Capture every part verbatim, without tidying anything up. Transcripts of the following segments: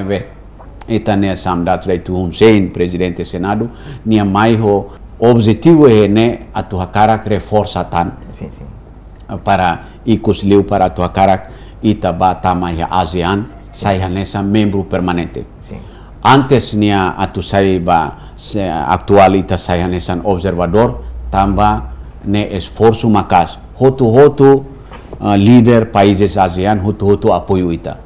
Ne'ebé ita-nia Samdech Raitu Hun Sen, Prezidente Senadu, nia mai ho objetivu ida-ne'e atu hakarak reforsa tan. Sin, sin. Para ikus liu para atu hakarak ita bá tama iha ASEAN, sai hanesan membru permanente. Sin. Antes nia atu sai ba, se atuál ita sai hanesan observadór, tanba ne'e esforsu maka'as. Hotu-hotu, ah, líder países ASEAN, hotu-hotu apoiu ita.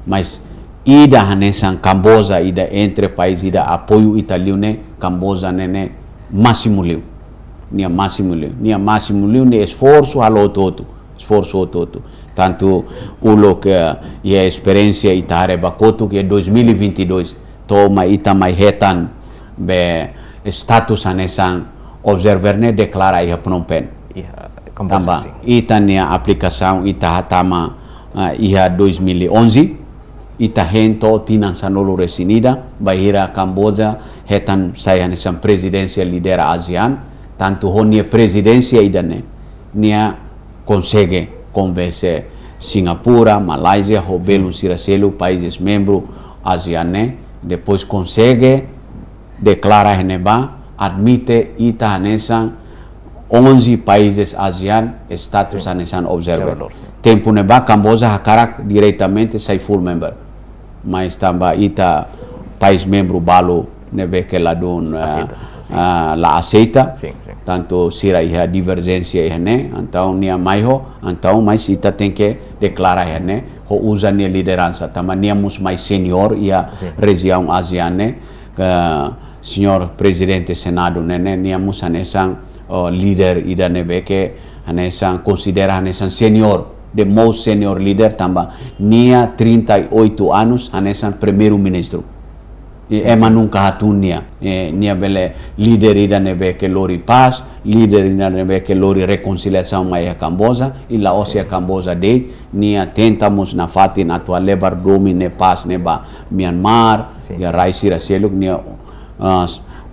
Mas ida hanesan Kamboja, ida entre país ida apoiu ita liu ne'e, Kamboja ne'e, ne'e másimu liu. Nia másimu liu. Nia másimu liu, nia esforsu halo hotu-hotu. Esforsu hotu-hotu. Tantu uluk, eh, iha esperiénsia ita haree ba kotuk iha dois mil e vinte e dois. To'o mai ita mai hetan be status hanesan observer ne'e deklara iha Phnom Penh. Iha Kamboja, tanba sin. Ita-nia aplikasaun ita hatama, ah, iha dois mil e onze, ita hein to'o tinan sanulu-resin-ida, bainhira Kamboja hetan sai hanesan prezidénsia lidera ASEAN, tantu ho nia prezidénsia ida-ne'e, nia konsege konvense Singapura, Malázia, ho belun sira seluk, países membru ASEAN ne'e, depois konsege deklara iha ne'ebá, admite ita hanesan onze países ASEAN status hanesan observer. Observadór, sin. Tempu ne'ebá Kamboja hakarak diretamente sai full member. Mas tanba ita país membru balu ne'ebé ke ladún, ah, aseita, sin, ah, la aseita. Sin, sin. Tantu sira iha diverjénsia iha ne'e, entaun nia mai ho, entaun mais ita tenke deklara iha ne'e, ho uza nia lideransa. Tanba nia mós mais senior iha, sin, rejiaun ASEAN ne'e, ke señór Prezidente Senadu ne'e, ne'e, nia mós hanesan, oh, líder ida ne'ebé ke hanesan konsidera hanesan senior, the most senior leader, tanba nia trinta e oito anos, hanesan primeiru-ministru. I, sin, ema, sin, nunka hatún nia. Eh, nia bele líder ida ne'ebé ke lori pás, líder ida ne'ebé ke lori rekonsiliasaun mai iha Kamboja, i la'ós iha, sin, Kamboja de'it, nia tenta mós nafatin atu halevar domin ne'e, pás ne'e ba Myanmar, sin, iha, sin, rai sira seluk, nia, ah,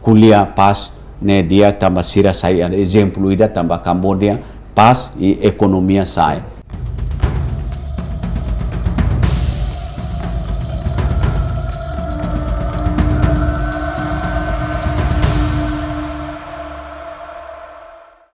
ko'alia pás ne'e di'ak tanba sira sai ezemplu ida tanba Kamboja pás i ekonomia sa'e.